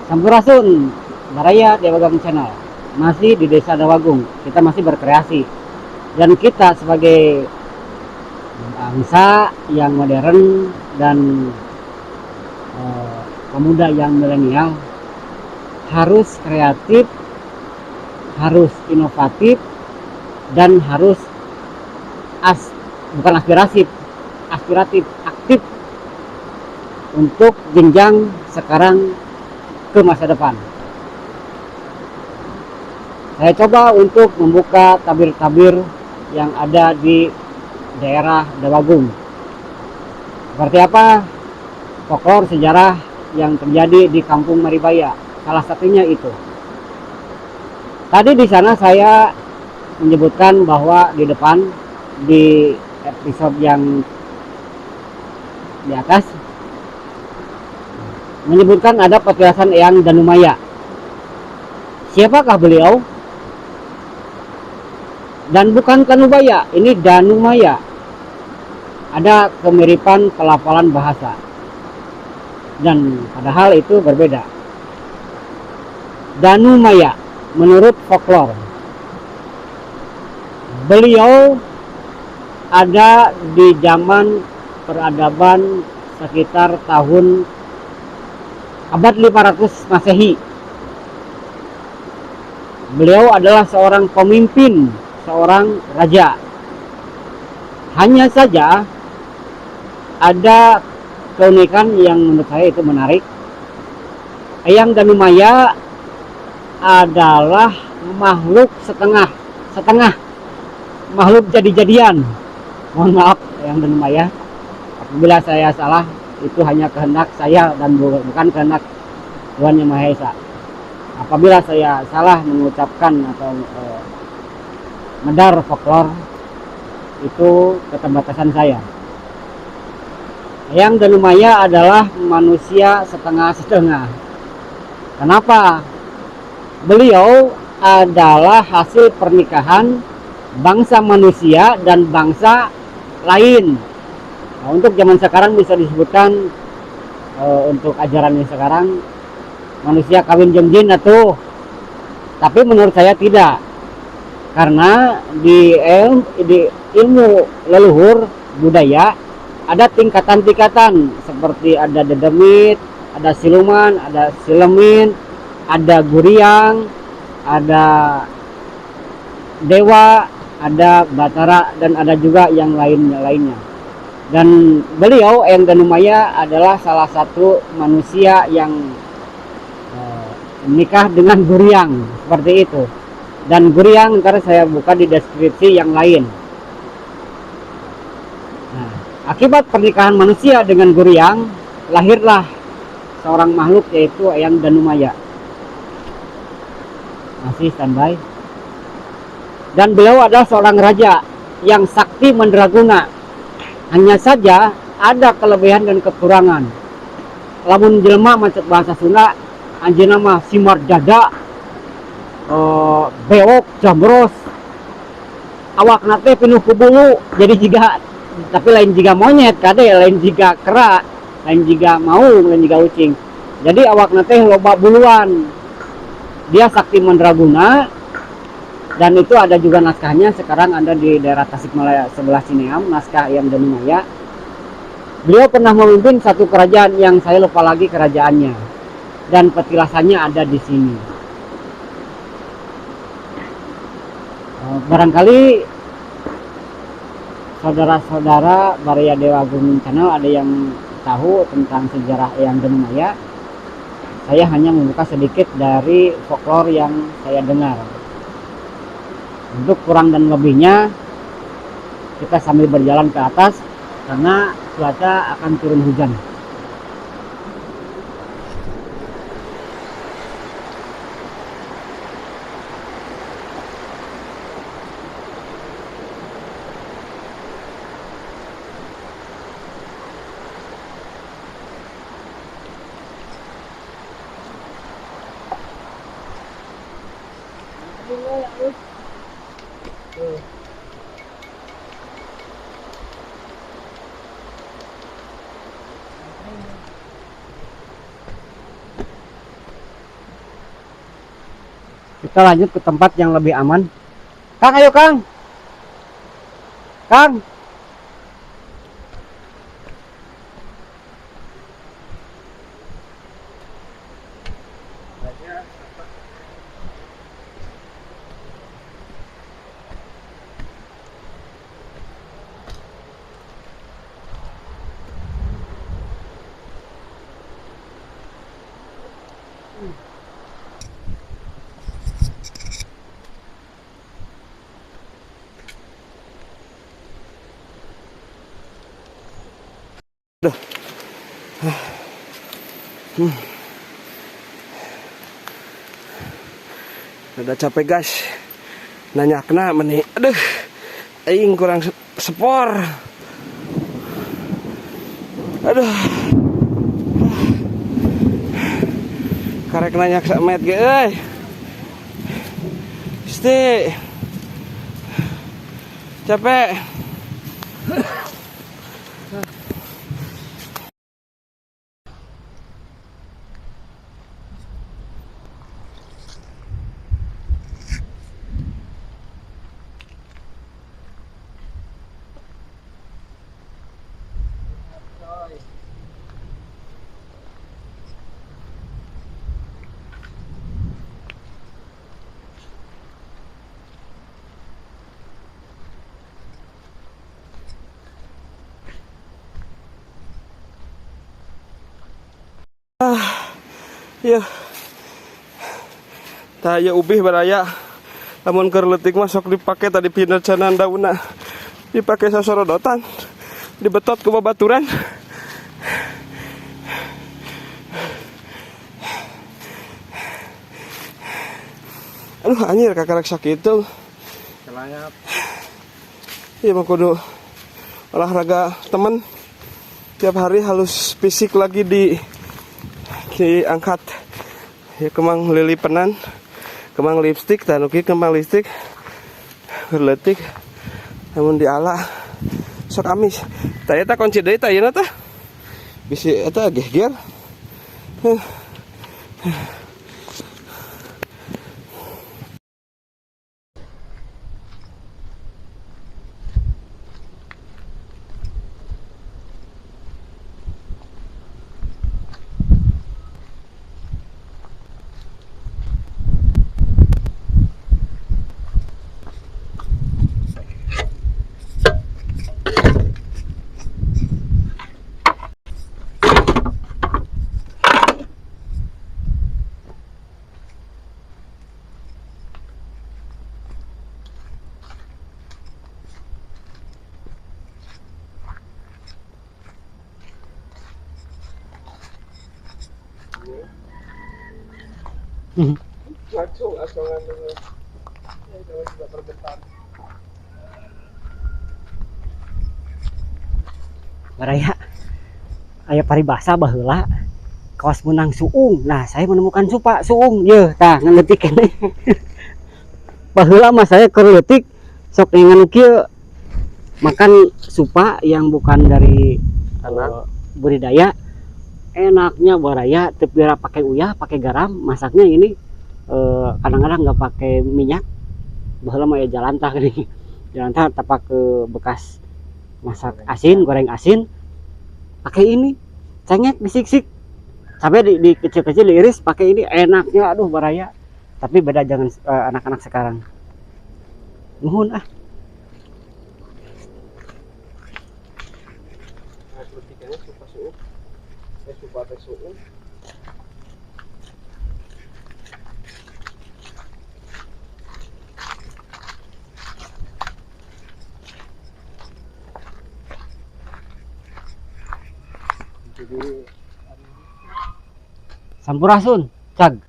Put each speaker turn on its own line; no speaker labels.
Sampurasun, Baraya Dewa Agung Channel. Masih di Desa Dawagung, kita masih berkreasi. Dan kita sebagai bangsa yang modern dan pemuda yang milenial harus kreatif, harus inovatif, dan harus bukan aspiratif, aktif untuk jenjang sekarang ke masa depan. Saya coba untuk membuka tabir-tabir yang ada di daerah Dawagung. Seperti apa folklore sejarah yang terjadi di Kampung Maribaya? Salah satunya itu. Tadi di sana saya menyebutkan bahwa di depan di episode yang di atas menyebutkan ada petilasan Eyang Danumaya. Siapakah beliau? Dan bukan Tanubaya, ini Danumaya. Ada kemiripan pelafalan bahasa, dan padahal itu berbeda. Danumaya menurut folklore, beliau ada di zaman peradaban sekitar tahun abad 500 Masehi. Beliau adalah seorang pemimpin, seorang raja. Hanya saja ada keunikan yang menurut saya itu menarik. Eyang Danumaya adalah makhluk setengah makhluk jadi-jadian. Mohon maaf Eyang Danumaya, apabila saya salah, itu hanya kehendak saya dan bukan kehendak Tuhan Yang Maha Esa. Apabila saya salah mengucapkan atau medar folklore, itu keterbatasan saya. Eyang Danumaya adalah manusia setengah-setengah. Kenapa? Beliau adalah hasil pernikahan bangsa manusia dan bangsa lain. Nah, untuk zaman sekarang bisa disebutkan, untuk ajaran yang sekarang, manusia kawin jeung jin atuh. Tapi menurut saya tidak. Karena di ilmu leluhur budaya ada tingkatan-tingkatan, seperti ada dedemit, ada siluman, ada silemin, ada guriang, ada dewa, ada batara, dan ada juga yang lainnya. Dan beliau Eyang Danumaya adalah salah satu manusia yang menikah dengan guriang, seperti itu. Dan guriang ntar saya buka di deskripsi yang lain. Nah, akibat pernikahan manusia dengan guriang, lahirlah seorang makhluk yaitu Eyang Danumaya. Masih standby. Dan beliau adalah seorang raja yang sakti mandraguna. Hanya saja ada kelebihan dan kekurangan. Lamun jelema macet bahasa Sunda, anjeunna mah simar dada, bewok jambros, awakna teh pinuh ku bulu. Jadi jiga, tapi lain jiga monyet kade, lain jiga kera, lain jiga maung, lain jiga ucing. Jadi awakna teh loba buluan. Dia sakti mandraguna. Dan itu ada juga naskahnya, sekarang ada di daerah Tasikmalaya sebelah Cineam, naskah Eyang Danumaya. Beliau pernah memimpin satu kerajaan yang saya lupa lagi kerajaannya. Dan petilasannya ada di sini. Barangkali saudara-saudara Baraya Dewa Agung Channel ada yang tahu tentang sejarah Eyang Danumaya. Saya hanya membuka sedikit dari folklore yang saya dengar. Untuk kurang dan lebihnya kita sambil berjalan ke atas karena cuaca akan turun hujan. Kita lanjut ke tempat yang lebih aman. Kang, ayo Kang. Kang.
Duh. Udah capek guys. Nanya kena meni. Aduh. Aing kurang sepor. Aduh. Karek nanya sak met ge euy. Gusti. Capek. Iya. Tah ieu ubih baraya. Lamun keur leutik mah sok dipake tadi pinacanan daunna. Dipake sasorodotan. Dibetot ku babaturan. Aduh anjir kakarek sakitu.
Selayap.
Iya mah kudu olahraga temen. Tiap hari halus fisik lagi diangkat ya, kemang lilipenan, kemang lipstik, tanuki kemang lipstik berletik, namun diala sok amis. Tah eta kunci deui tah ayeuna tah. Bisi eta geger. Langsung asongan dulu. Ya, juga bergetar.
Baraya, aya paribasa baheula kawas menang suung. Nah, saya menemukan supa suung. Yeuh, tah ngan leutik keneh. Baheula mah saya keur leutik sok ngan kieu makan supa yang bukan dari
anak
budidaya. Enaknya baraya teu pira pakai uyah, pakai garam, masaknya ini kadang-kadang nggak pakai minyak. Baheula mah ya jalantah gini. Jalantah tapak ke bekas masak asin, goreng asin, pakai ini, cengek disiksik, sampai di kecil-kecil diiris pakai ini, enaknya aduh baraya. Tapi beda jangan anak-anak sekarang. Nuhun ah. Sampurasun, cag.